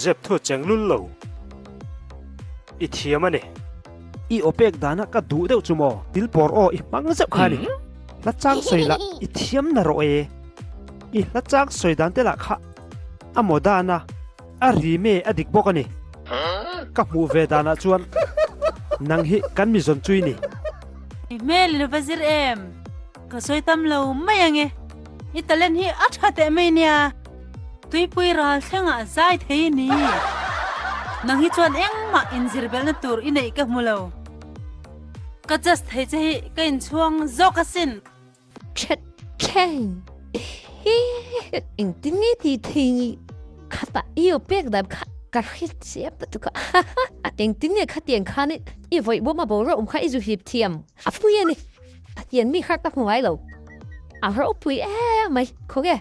Zep thu cheng lul lo. I thiam a ni. I aw pek dana ka duh deuh chu maw? Tilpawr aw i hmang zeuh kha a ni. Hla chang sawi lah i thiam na rawh e. I hla chang sawi dan te lah kha a maw dana a rime a dik bawk a ni. Ka hmuh ve danah chuan nang hi kan mi zawn chu i ni. I hmel i lo va zir em? Ka sawi tam lo mai ange. I talent hi a tha teh mai nia. Tuipui ral thlengah zai thei i ni. Nang hi chuan engmah inzir belhna tur i neih ka hmu lo. Ka just thei che hi ka inchhuang zawk asin. Thet thleng hi engtin nge tih thei ni khatah i aw pek dan kha ka hre chiam ta tuk a engtin nge khatiang khan i vawih bawm a boruak awm kha i zu hip thiam a pui a ni. Pathian mi kha ka hmu ngai lo. A ropui em mai. Khawnge?